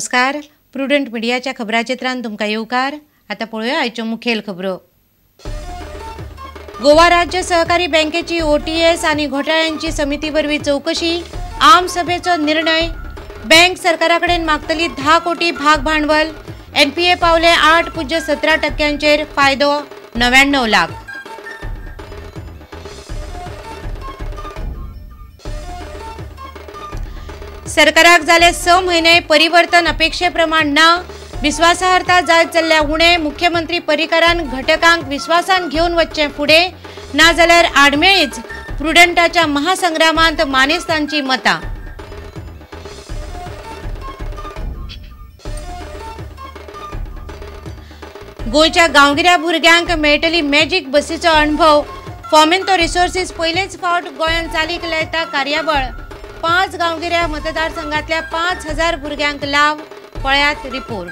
नमस्कार, प्रुडंट मिडियाच्या खबराचित्रान तुमकां येवकार। आतां पळोवया आयच्यो मुखेल खबरो। गोवा राज्य सहकारी बँकेची ओटीएस आनी घोटाळ्यांची समिती वरवीं चवकशी, आम सभेचो निर्णय। बँक सरकारा कडेन मागतली 10 कोटी भाग भांडवल। एनपीए पावले 8.17%, फायदो 99 लाख। सरकाराक जाले 6 म्हयने, परिवर्तन अपेक्षेप्रमाण ना। विश्वासार्हता जायत चल्ल्या उणें। मुख्यमंत्री पर्रीकारान घटकांक विश्वासान घेवन वच्चें फुडें, नाजाल्यार आडमेळीच। प्रुडंटाच्या महासंग्रामांत मानेस्तांची मतां। गोंयच्या गांवगिऱ्या भुरग्यांक मेळटली मॅजीक बसीचो अणभव। फॉमेंतो रिसोर्सीस पयलेच फावट गोंयांत चालीक लायता कार्यावळ। 5 गांवगिऱ्या मतदारसंघातल्या 5000 भुरग्यांक लाव। पळयात रिपोर्ट।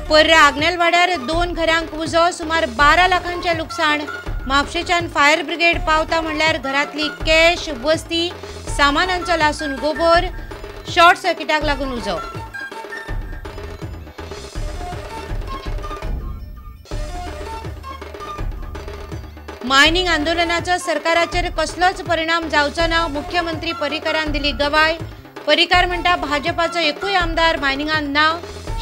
पर्रा आग्नेलवाड्यार 2 घरांक उजो, सुमार 12 लाखांचें लुकसाण। म्हापशेच्यान फायर ब्रिगेड पावता म्हणल्यार घरांतली कॅश, वस्ती, सामानांचो लासून गोबोर। शॉर्ट सर्किटाक लागून उजो। मायनिंग आंदोलनाचो सरकाराचेर कसलोच परिणाम जावचो ना, मुख्यमंत्री पर्रीकारान दिली गवाय। पर्रीकार म्हणटा भाजपाचो एकूय आमदार मायनिंगान ना।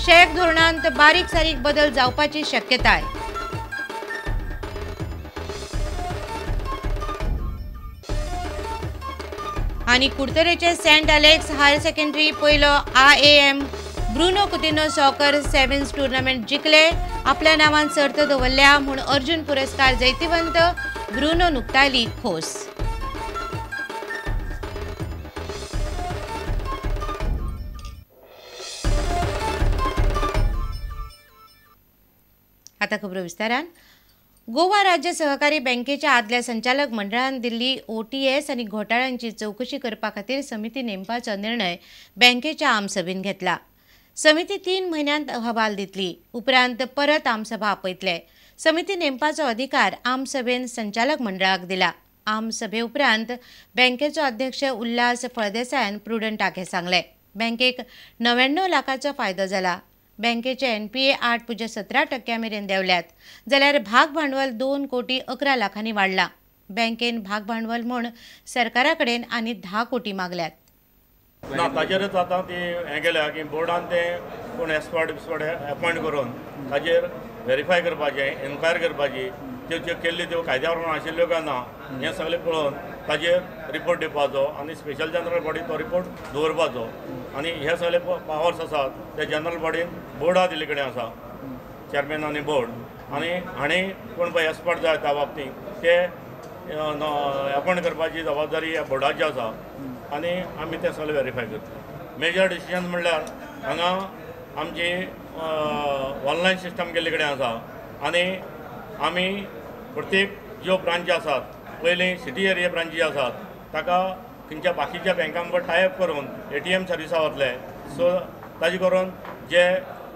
शॅक धोरणांत बारीक सारीक बदल जावपाची शक्यताय। आनी कुडतरेचे सेंट अलेक्स हायर सेकंडरी पयलो IAM Bruno Coutinho soccer sevens tournament जिखले। आपल्या नावान सर्त दवरल्या म्हूण अर्जुन पुरस्कार जैतिवंत ब्रुनो नुकताली खोस। आता खबरो विस्तारान। गोवा राज्य सहकारी बँकेच्या आदल्या संचालक मंडळान दिल्ली ओटीएस आनी घोटाळ्यांची चवकशी करपा खातीर समिती नेमपाचो निर्णय बँकेच्या आमसभेन घेतला। समिती 3 म्हयन्यांत अहवाल दितली, उपरांत परत आमसभा आपयतले। समिती नेमपाचो अधिकार आमसभेन संचालक मंडळाक दिला। आमसभे उपरांत बँकेचो अध्यक्ष उल्हास फळदेसायान प्रुडंटाक हें सांगलें। बँकेक 99 लाखाचो फायदो जाला। बँकेचे एनपीए 8.17% मेरेन देंवल्यात, जाल्यार भाग भांडवल 2 कोटी 11 लाखांनी वाडला। बँकेन भाग भांडवल म्हूण सरकारा कडेन आनी 10 कोटी मागल्यात। ना ताजेरच आतां ती हें केल्या की बोर्डान ते कोण एक्सपर्ट बिस्पर्ट एपॉयंट करून ताजेर वेरीफाय करपाचें, एन्क्वायरी करपाची, त्यो ज्यो केल्ल्यो त्यो कायद्या प्रमाण आशिल्ल्यो काय ना हें सगळें पळोवन ताजेर रिपोर्ट दिवपाचो आनी स्पेशल जनरल बॉडी तो रिपोर्ट दवरपाचो। आनी हे सगळे पावर्स आसात ते जनरल बॉडीन बोर्डा दिल्ले कडेन आसा, चेअरमॅन आनी बोर्ड। आनी हांणी कोण पळय एक्सपर्ट जाय त्या बाबतींत ते एपॉयंट करपाची जबाबदारी ह्या बोर्डाची आसा आनी आमी ते सगळे वेरीफाय करता। मेजर डिसिजन म्हणल्यार हांगा आमची ऑनलायन सिस्टम केल्ले कडेन आसा आनी आमी प्रत्येक ज्यो ब्रांची आसात, पयलीं सिटी एरिया ब्रांची आसात ताका खंयच्या बाकीच्या बँकां बरोबर टायप करून ATM सर्विसा वतले। सो ताजे करून जे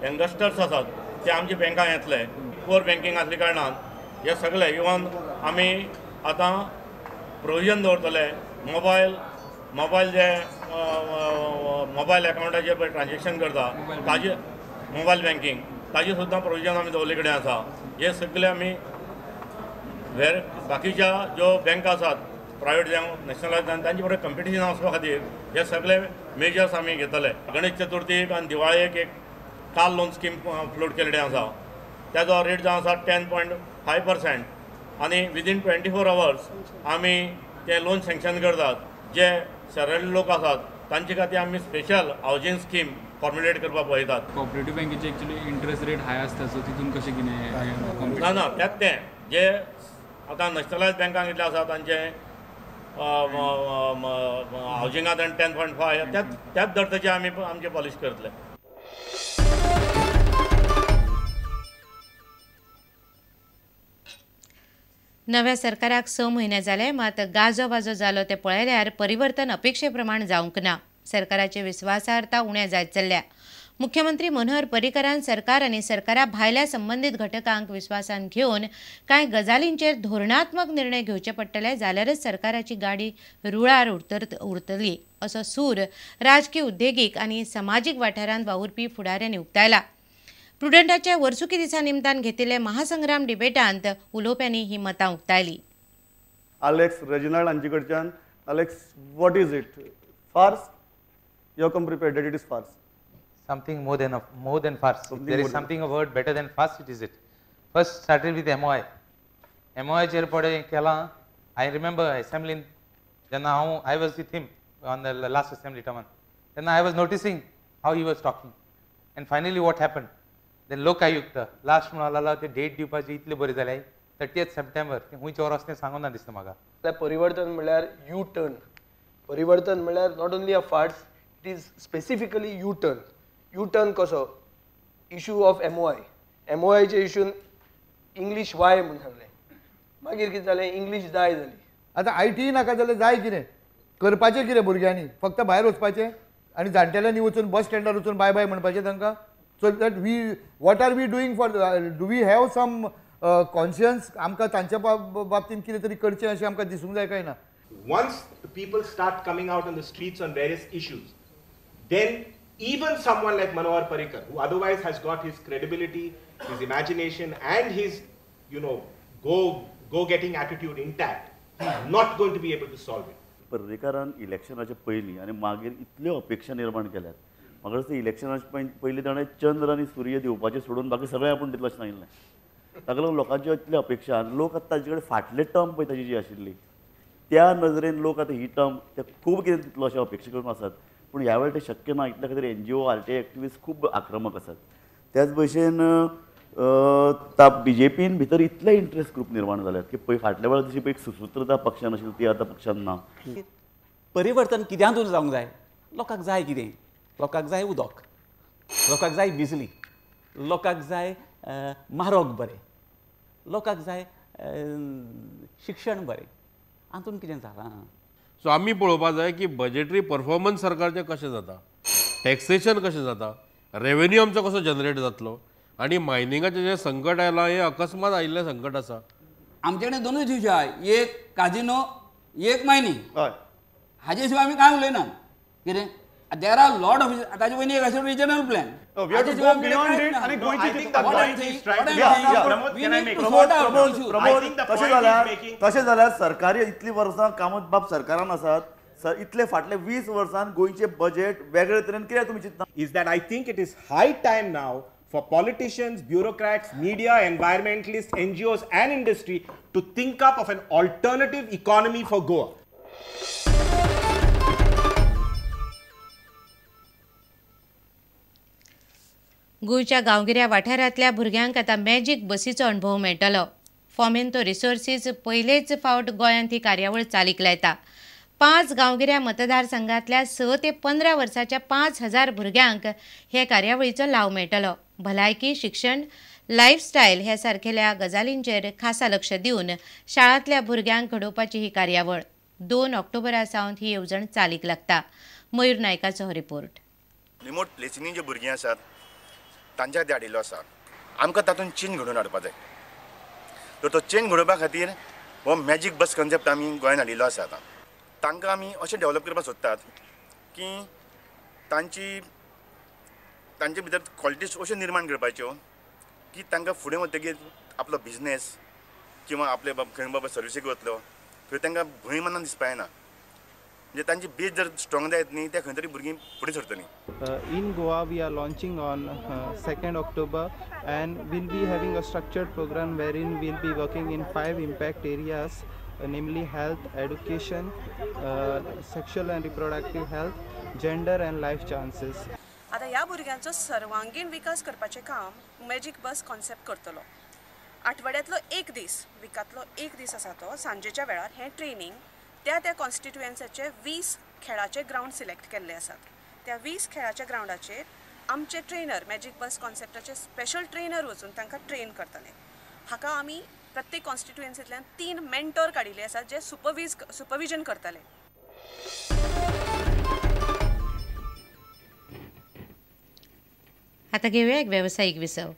यंगस्टर्स आसात ते आमच्या बँकां येतले। कोर बँकींग आसल्या कारणान हे सगळे इवन आमी आतां प्रोविजन दवरतले मोबायल जे मोबायल एकावंटाचेर पळय ट्रान्जेक्शन करता ताजे मोबायल बँकींग ताजे सुद्दां प्रोविजन आमी दवरले कडेन आसा। हे सगळे आमी बाकीच्या ज्यो बँका आसात प्रायवेट जावं नॅशनलायज जावं तांचे बरोबर कंपिटिशन वचपा खातीर हे सगळे मेजर्स आमी घेतले। गणेश चतुर्थीक आनी दिवाळेक एक कार लोन स्कीम फ्लोट केल्ले आसा, ताजो रेट जावन आसा 10.5% आनी विदीन 24 अवर्स आमी ते लोन सँक्शन करतात। जे सरळ लोक आसात तांचे खातीर आमी स्पेशल हावजींग स्कीम फॉर्म्युलेट करपाक पळयतात। कॉपरेटिव्ह बँकेचे एक्चुअली इंट्रस्ट रेट हाय आसता, सो तितून कशें कितें ना ना त्यात तें जे आतां नॅशनलायज बँकांक कितले आसा तांचे हावजिंगांत 10.5 त्याच दर आमी आमचे पॉलिश करतले। नव्या सरकाराक 6 म्हयने जाले, मात गाजोबाजो जालो ते पळयल्यार परिवर्तन अपेक्षेप्रमाण जावंक ना। सरकाराचे विश्वासार्हता उणें जायत चल्ल्या। मुख्यमंत्री मनोहर पर्रीकरान सरकार आनी सरकारा भायल्या संबंदीत घटकांक विस्वासान घेवन कांय गजालींचेर धोरणात्मक निर्णय घेवचे पडटले जाल्यारच सरकाराची गाडी रुळार उरतली असो सूर राजकी, उद्देगीक आनी समाजीक वाठारांत वावुरपी फुडाऱ्यांनी उक्तायला. प्रुडंटाच्या वर्सुकी दिसा निमतान घेतिल्ले महासंग्राम डिबेटांत उलोवप्यांनी ही मतां उक्तायली. आलेक्स रेजिनाल्ड हांचे कडच्यान, Alex, what is it? Farce? You have come prepared that it is farce. Something more than farce. Something there is something a word better than farce, it is it. First started with MOI. MOI चेर पडे केला. I remember assembly जेन्ना हांव I was with him on the last assembly term. तेन्ना I was noticing how he was talking. And finally what happened? Then Lokayukta last म्हणून लागला ते date दिवपाची इतली बरी जाली 30 सप्टेंबर खंयच्या वर वचलें सांगूंक ना दिसता म्हाका. परिवर्तन म्हणल्यार यू टर्न. परिवर्तन म्हणल्यार not only a farce, it is specifically U turn. U turn कसो? Issue of MOI. MOIचे इशून इंग्लीश वाय म्हूण सांगलें, मागीर कितें जालें, इंग्लीश जाय जाली. आतां IT नाका जाल्यार जाय कितें करपाचें कितें भुरग्यांनी? फक्त भायर वचपाचें आनी जाणटेल्यांनी वचून बस स्टँडार वचून बाय बाय म्हणपाचें तांकां. So that we, what are we doing for, do we have some conscience? आमकां तांच्या बाबतींत कितें तरी करचें अशें आमकां दिसूंक जाय काय ना? Once people start coming out on the streets on various issues, then even someone like Manohar Parrikar, who otherwise has got his credibility, his imagination and his, you know, go-getting attitude intact, he's not going to be able to solve it. पर्रीकारान इलेक्शनाचे पयलीं आनी मागीर इतल्यो अपेक्षा निर्माण केल्यात. म्हाका दिसता इलेक्शनाचे पयलीं ताणें चंद्र आनी सूर्य दिवपाचें सोडून बाकी सगळें आपूण दितलो अशें सांगिल्लें. ताका लागून लोकांच्यो इतल्यो अपेक्षा आनी लोक आतां ताजे कडेन फाटले टर्म पळय ताजी जी आशिल्ली त्या नजरेन लोक आतां ही टर्म ते खूब कितें दितलो अशें अपेक्षा करून आसात. पूण ह्या वेळार तें शक्य ना. इतल्या खातीर NGO, RTI activist खूब आक्रमक आसात. त्याच भशेन बीजेपीन भितर इतले इंट्रस्ट ग्रूप निर्माण जाल्यात की पळय फाटल्या वेळार जशी पळय एक सुसूत्रता पक्षान आशिल्ली ती आतां पक्षान ना. परिवर्तन कित्यांतून जावंक जाय? लोकांक जाय कितें? लोकांक जाय उदक, लोकांक जाय बिजली, लोकांक जाय म्हारोग बरें, लोकांक जाय शिक्षण बरें. हातूंत कितें जालां? सो आमी पळोवपा जाय की बजेटरी परफॉर्मन्स सरकारचें कशें जाता, टॅक्सेशन कशें जाता, रेवेन्यू आमचो कसो जनरेट जातलो आनी मायनिंगाचें जें संकट आयलां हें अकस्मात आयिल्लें संकट आसा. आमचे कडेन दोनूच इशू आहा, एक काजिनो, एक मायनींग. हाजे शिवाय आमी कांय उलयना. कितें there are lot of ताजे पयलीं एक आशिल्लो रिजनल प्लॅन. तशें जाल्यार सरकारी इतलीं वर्सां कामत बाब सरकारान आसात, इतले फाटले 20 वर्सां गोंयचें बजेट वेगळे तरेन कित्याक तुमी चिंतना? Is that I think it is high time now for politicians, bureaucrats, media, environmentalists, NGOs and industry to think up of an alternative economy for Goa. गोंयच्या गांवगिऱ्या वाठारांतल्या भुरग्यांक आतां मॅजीक बसीचो अणभव मेळटलो. फॉमेंतो रिसोर्सीस पयलेच फावट गोंयांत ही कार्यावळ चालीक लायता. 5 गांवगिऱ्या मतदारसंघांतल्या 6 ते 15 वर्साच्या 5000 भुरग्यांक हे कार्यावळीचो लाव मेळटलो. भलायकी, शिक्षण, लायफस्टायल ह्या सारकेल्या गजालींचेर खासा लक्ष दिवन शाळांतल्या भुरग्यांक घडोवपाची ही कार्यावळ. 2 ऑक्टोबरा सावन ही येवजण चालीक लागता. मयूर नायकाचो हो रिपोर्ट. रिमोट प्लेसींनी जे भुरगीं आसात तांच्या खातीर हाडिल्लो आसा. आमकां तातूंत चेंज घडोवन हाडपा जाय. तर तो चेंज घडोवपा खातीर हो मॅजीक बस कॉन्सेप्ट आमी गोंयांत हाडिल्लो आसा. आतां तांकां आमी अशें डेवलप करपाक सोदतात की तांची तांचे भितर क्वॉलिटीज अश्यो निर्माण करपाच्यो की तांकां फुडें वतकीर आपलो बिजनेस किंवा आपले खंय बाबा सर्विसीक वतलो थंय तांकां भंय मनान दिसपा येना. म्हणजे तांची बेज जर स्ट्रॉंग जायत न्ही त्या खंय तरी भुरगीं फुडें सरतलीं. In Goa we are launching on 2nd October and we'll be having a structured program wherein we'll be working in 5 impact areas, namely health, education, sexual and reproductive health, gender and life chances. आतां ह्या भुरग्यांचो सर्वांगीण विकास करपाचें काम magic बस concept करतलो. आठवड्यांतलो एक दीस, विकांतलो एक दीस आसा तो सांजेच्या वेळार हें ट्रेनींग त्या त्या कॉन्स्टिट्युएन्साचे 20 खेळाचे ग्रावंड सिलेक्ट केल्ले आसात. त्या 20 खेळाच्या ग्रावंडाचेर आमचे ट्रेनर मॅजीक बस कॉन्सेप्टाचे स्पेशल ट्रेनर वचून तांकां ट्रेन करतले. हाका आमी प्रत्येक कॉन्स्टिट्युएन्सींतल्यान 3 मेंटोर काडिल्ले आसात जे सुपरविजन करतले. आतां घेवया एक वेवसायीक विसव.